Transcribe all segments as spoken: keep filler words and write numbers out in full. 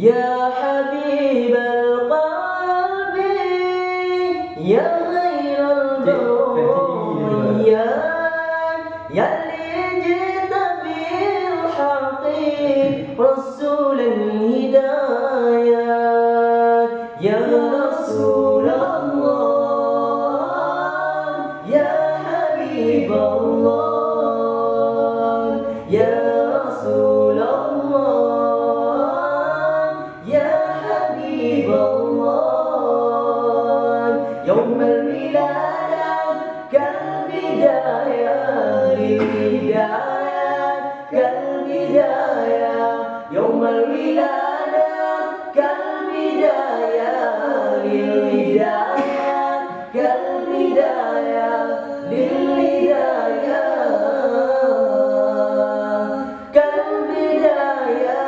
يا حبيب القلب، يا خير البرايا، يا اللي جئت بالحق رسول الهداية. يا رسول الله، يا حبيب الله، يا رسول الله، يا حبيب الله. يوم الولادة كالبداية للهداية، كالبداية. يوم الولادة كالبداية للهداية، كالبداية للهداية، كالبداية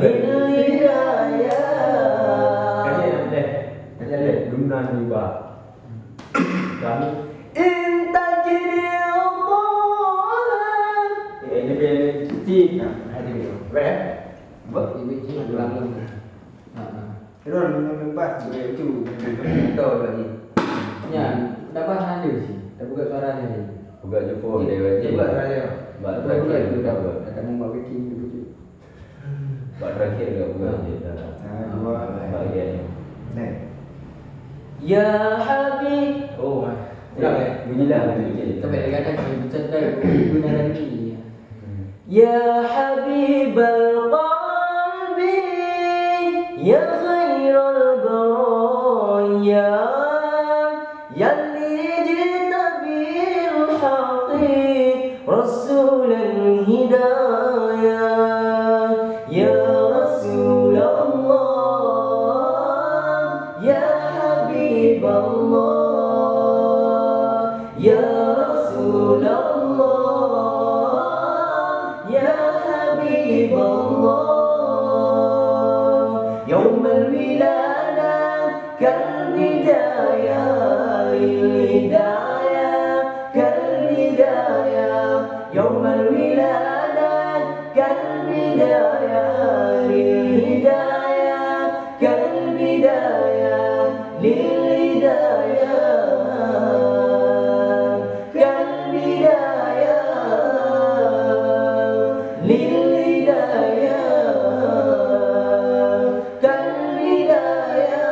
للهداية. Ka jeuet, ka jeuet. Lôn na nibak. Kami. In tajri Tuhan. Eh, ini biar cuti. Nah, ini biar. Apa ya? Buat ini cuti. Ha, ha. Ron, minum bas, boleh itu. Betul lagi. Nyan, dah bahas ada sih. Dah buka suara ni. Buka jumpa dia, dia buka suara dia. Bak terakhir tu dah buat. Ada mau buat bikin tu. Bak terakhir juga bukan je dah. Ah, dua. Bak dia ni. Next. Ya Habib. Oh, ah. Ulang, eh? Bunyi dah, bunyi je. Sampai dia kata, "Saya bisa tahu." Guna lagi. Hmm. Ya Habibal Qalbi, ya khairal baraya. Yalli jita bil haqqi rasulan hidayah. Ya Rasulullah, ya Habiballah, ya Rasulullah, ya Habiballah. Yaumal wiladah كالبداية للهداية، كالبداية. يوم الولادة كالبداية للهداية، كالبداية للهداية، كالبداية للهداية، كالبداية.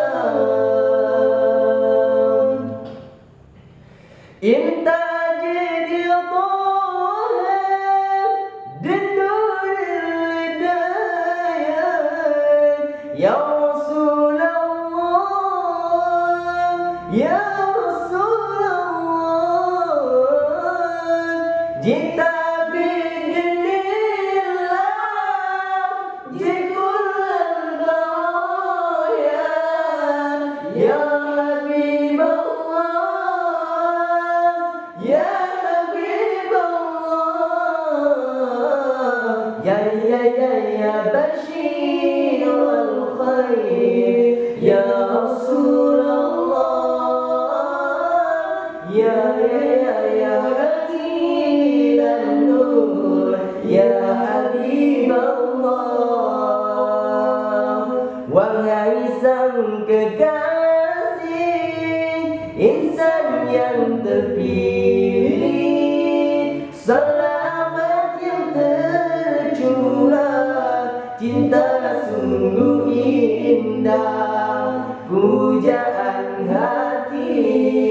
Intajid ya Taha, dinuril hidayah, ya Rasulullah, ya Rasulullah. Jita bidinillah, jikul baraya, ya Habiballah, ya Habiballah, ya, ya, ya, ya Basyiral Khair, ya Rasulullah. Ya, ya, ya, ya, Rasulullah, ya Habiballah. Wahai sang kekasih, insan yang terpilih, selamat yang tercurah, cinta sungguh indah, pujaan hati.